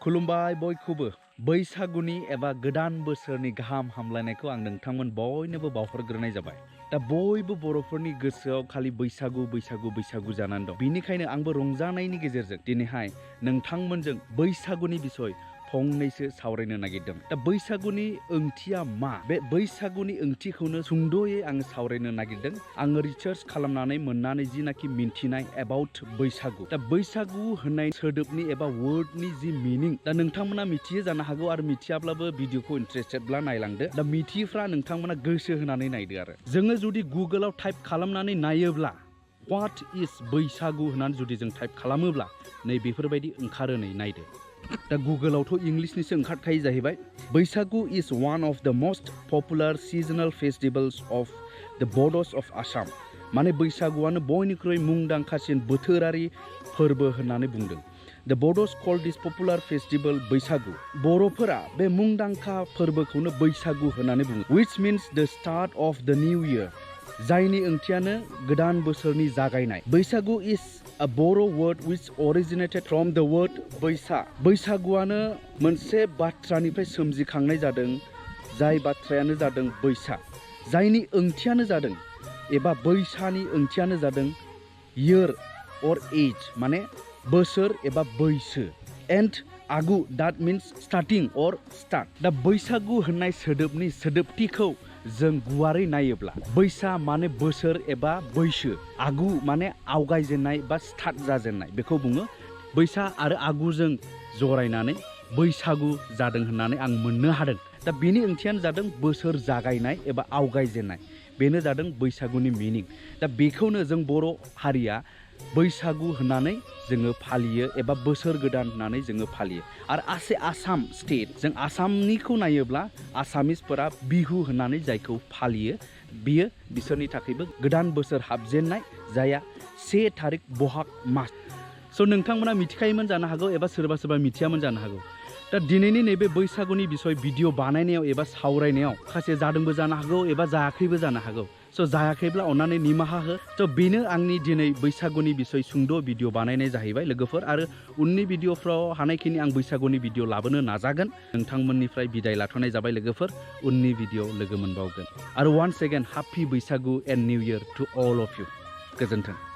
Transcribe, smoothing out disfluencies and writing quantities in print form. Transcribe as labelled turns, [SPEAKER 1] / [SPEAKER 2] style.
[SPEAKER 1] खुलुमबाय बयखौबो बैसागुनि एबा गोदान बोसोरनि गाहाम हामलायनायखौ आं नोंथांमोन बयनोबो बावहरग्रोनाय जाबाय। दा बयबो बर'फोरनि गोसोआव खालि बैसागु बैसागु बैसागु जानानै दं। बिनिखायनो आंबो रंजानायनि गेजेरजों दिनैहाय नोंथांमोनजों बैसागुनि बिसय फंनैसो सावरायनो नागिरदों। दा बैसागुनि ओंथिया मा? बे बैसागुनि ओंथिखौनो सुंद'यै आं सावरायनो नागिरदों। आङो रिसार्च खालामनानै मोननानै जिनाखि मिन्थिनाय एबाउट बैसागु। दा बैसागु होननाय सोदोबनि एबा वर्डनि जि मिनिं, दा नोंथांमोना मिथियो जानो हागौ आरो मिथियाब्लाबो भिडिअखौ इन्ट्रेस्टेडब्ला नायलांदो। दा मिथियोफ्रा नोंथांमोना गोसो होनानै नायदो आरो। जोङो जुदि गुगोलाव टाइप खालामनानै नायोब्ला व्हाट इज बैसागु होननानै जुदि जों टाइप खालामोब्ला नै बेफोरबायदि ओंखारो, नै नायदो। दा गुगोलावथ' इंलिशनिसो ओंखारखायो जाहैबाय। बैसागु इज वान अफ द मोस्ट पपुलार सिजनेल फेस्टिवल्स अफ द बड'स अफ आसाम। माने बैसागुआनो बयनिख्रुइ मुंदांखासिन बोथोरारि फोरबो होननानै बुंदों। द बड'स कल दिस पपुलार फेस्टिवल बैसागु। बर'फोरा बे मुंदांखा फोरबोखौनो बैसागु होननानै बुङो। which means the start of the new year, जायनि ओंथियानो गोदान बोसोरनि जागायनाय। बैसागु is a Boro word which originated from the word बैसा। बैसागुआनो मोनसे बाथ्रानिफ्राय सोमजिखांनाय जादों, जाय बाथ्रायानो जादों बैसा, जायनि ओंथियानो जादों एबा बैसानि ओंथियानो जादों year or age, माने बोसोर एबा बैसो। एन्ड आगु, that means starting or start। दा बैसागु होननाय सोदोबनि सोदोबथिखौ जों गुवारै नायोब्ला बैसा माने बोसोर एबा बैसो, आगु माने आवगायजेननाय बा स्टार्ट जाजेननाय, बेखौ बुङो। बैसा आरो आगुजों जरायनानै बैसागु जादों होननानै आं मोननो हादों। दा बेनि ओंथियानो जादों बोसोर जागायनाय एबा आवगायजेननाय, बेनो जादों बैसागुनि मिनिं। दा बेखौनो जों बर' हारिया बैसागु होननानै जोङो फालियो एबा बोसोर गोदान होननानै जोङो फालियो। आरो आसाम स्टेट, जों आसामनिखौ नायोब्ला आसामिसफोरा बिहु होननानै जायखौ फालियो, बियो बिसोरनि थाखायबो गोदान बोसोर हाबजेननाय, जायहा 1 थारिख बहाग मास। स' नोंथांमोना मिथिखायोमोन जानो हागौ एबा सोरबा सोरबा मिथियामोन जानो हागौ। दा दिनैनि नैबे बैसागुनि बिसय भिडिअ बानायनायाव एबा सावरायनायाव खासे जादोंबो जानो हागौ एबा जायाखैबो जानो हागौ। स' जायाखैब्ला अन्नानै निमाहा हो। स' बेनो आंनि दिनै बैसागुनि बिसय सुंद' भिडिअ बानायनाय जाहैबाय लोगोफोर। आरो उननि भिडिअफ्राव हानायखिनि आं बैसागुनि भिडिअ लाबोनो नाजागोन। नोंथांमोननिफ्राय बिदाय लाथ'नाय जाबाय लोगोफोर। उननि भिडिअ लोगो मोनबावगोन। आरो once again happy Baisagu and new year to all of you. गोजोन्थों।